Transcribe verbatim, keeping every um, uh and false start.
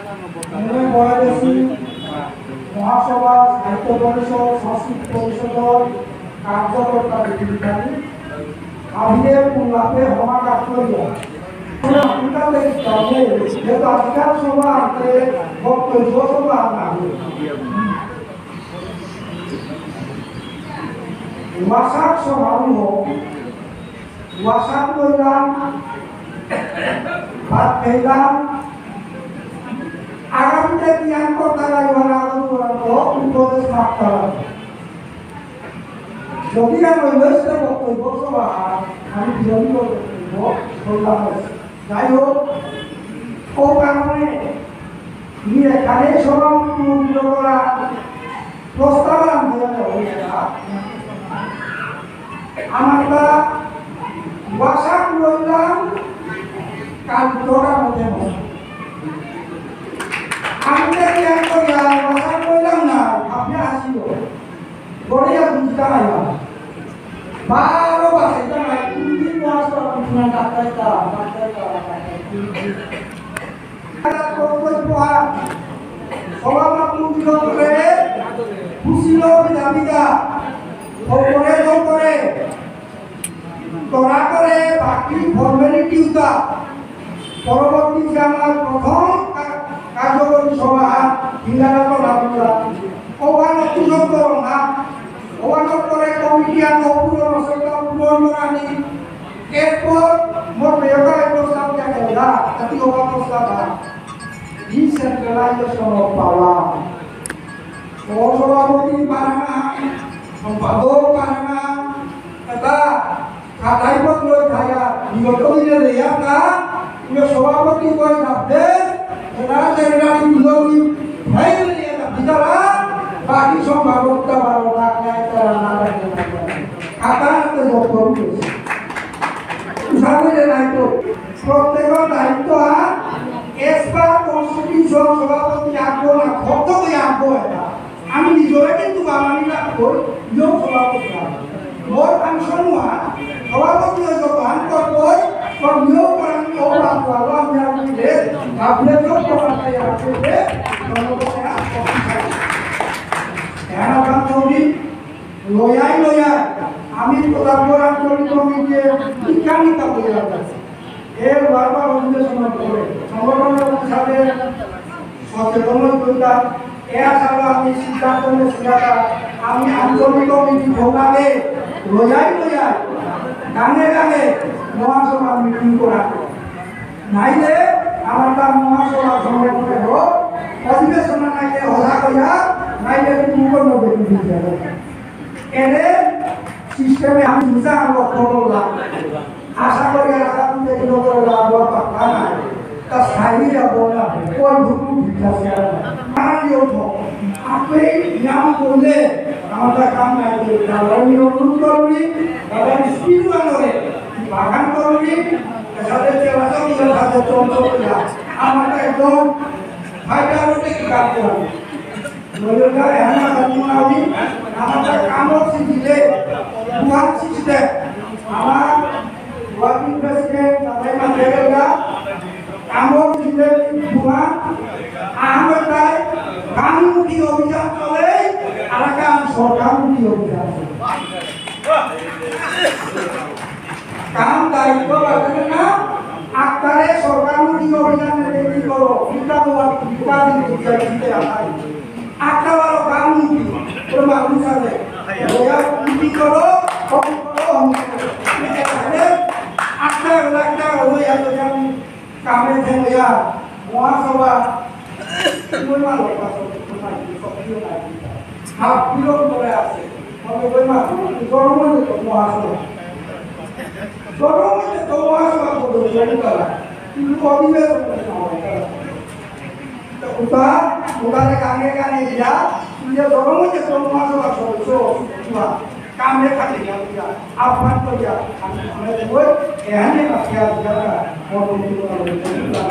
মনে বয়াদেসি মহাসভা, সাহিত্য পরিষদ, সংস্কৃতি পরিষদর কার্যকর্তা ব্যক্তিবিধানী হাবিরে পুলাপে হমা কাজ করিয়া। যেহেতু আজিকার সভা আনতে বক্তব্য সভা আনা ওয়াসাক সমারোহ, ওয়াসাক লইলাম, ভাত খাইলাম, আগামীতে কি আন করতে লাগবে না, উপদেশ মাত্র। যদি আমি লইতে বক্তব্য সভা, আমি বিরোধী বক্তব্য করলাম। যাই হোক, ও কারণে তিনি এখানে সমাপ্ত করা প্রস্তাব আনতে হয়েছে। আমরা ওয়াসাক লইলাম কাল তোরা মধ্যে মধ্যে। আমি তো কি আর করি, আর ওয়াসাক লইলাম না, আপনি আসিও। বড়িয়া বুঝতে পারলাম। বারো বাজে, এটা নাই, তিন দিন বয়স, আপনার ডাক্তার তা, ডাক্তার তা, ডাক্তার তা। কর্তব্য আর সভাপতি উদ্যোগ করে, খুশিল বিধাবিকা, করে করে, তোরা করে, বাকি ফর্মালিটি উতা, পরবর্তী যে আমার প্রথম কা-, কার্যকরী সভা, হিঙ্গালাত রাখুলা, ওখানে পুজো করো না, ওখানে করে কমিটি আর অপূর্ণ সেটা পূরণ করানি, এরপর মোর বেটা এই প্রস্তাব দিয়ে গেল, না, জাতি হওয়া প্রস্তাব না। Decentralization of power. সহসভাপতি পারানা, সম্পাদক পারানা, এটা খাতাই পত্র থায়া, বিগত দিনে লেয়া তা, ইয়ে সভাপতি কই থাকতে, এটা সেক্রেটারি বিগত দিন, ভাই লেয়া তা, ভিতরা, বাকি সম্পাদকটা বারো লাখ নেয়, তারা না রাখে না। খাতা হাতে যত করেছে। উঠাবলে নাই তো। প্রত্যেকর দায়িত্ব আর as per constitution সভাপতি আগবো না, ভক্ত হয়ে আগবো এটা। আমি নিজরে কিন্তু বাঙালি না কই, নিয়োগ সভাপতি না। মোর function হওয়া, সভাপতি হয়ে যত আন করবই, তোর নিয়োগ করার নিয়োগ রাখবো, আল্লাহ আমি আর বুঝলে, আপনি যোগ করার তাই আসলে, ধন্যবাদ, হ্যাঁ, সভাপতি। হ্যাঁ, আপনার ছবি, লয়াই লয়াই আমি প্রতাপগড় আঞ্চলিক কমিটির বিজ্ঞানী তত্ত্ব এর বারবার অধিবেশন করে সংগঠনের হিসাবে সচেতন হইতা। এ আশালো আমি সিদ্ধান্ত নিয়েছিলাম আমি আঞ্চলিক কমিটি ভোগাবে লয়াই লয়াই গাঙে গাঙে মহাসভা মিটিং করা। নাইলে আমার তার মহাসভা সংগঠনে হোক, অধিবেশন নাইলে হজা কইয়া, নাইলে তুমি কোনো ব্যক্তি দিতে হবে। এরে সিস্টেমে আমি বুঝা লক্ষ্য করলাম। আশা করি এলাকা তুমি এগুলো করে লাভ হওয়ার পাক্কা নাই। তা সাইডে যাবো না, কোন ভুল ঠিক আছে আর না। আর ইয়ে হতো, আপনি নিয়ম করলে আমার কাম নাই করে। তাহলে আমি অনুরোধ করবি, তাহলে আমি স্পিড করে, বাগান করবি, এসাদে চেলা চলি, এসাদে চল চল করিয়া। আমার একদম ফাইটার উঠে কি কাজ করে। নজরদার এহানা কাজ করে আমি, আমার কামড় সিজিলে, বুহান সিজিলে, আমার ওয়ার্কিং প্রেসিডেন্ট, তাদের মাঝে গেলা, কামড় সিজিলে, বুহান, আহমেদ ভাই, গাঙমুখী অভিযান চলে, আর কাম সরকারমুখী অভিযান চলে। কাম দায়িত্ব বাড়বে না, আক্তারে সরকারমুখী অভিযানে দেখি করো, ইটা তোমার ইটা দিন বুঝাই দিতে আসাই। আক্তা বারো গাঙমুখী, ওর মানুষ আছে। ওরা কি করো, কখন করো, হম করো। আক্তা, আক্তা, ওই এত জানি। কামে থেময়া মহাসভা, মই মালক পাসো, মই সক্রিয় নাই। হাফ বিরোধ করে আছে। তবে ওই মাত্র জনমনে তো মহাসভা। জনমনে তো মহাসভা করবে, জনতারা। কিন্তু অধিবেশন করে না হয়, তারা। তো উতা, উতারে কানে কানে দিয়া, তুই জনমনে তো মহাসভা সদস্য, তুই কামে খালি যাও, যা। আহ্বান করিয়া, আমি মনে করি, এহানে মাতিয়া দিলাম, মন মন মন মন।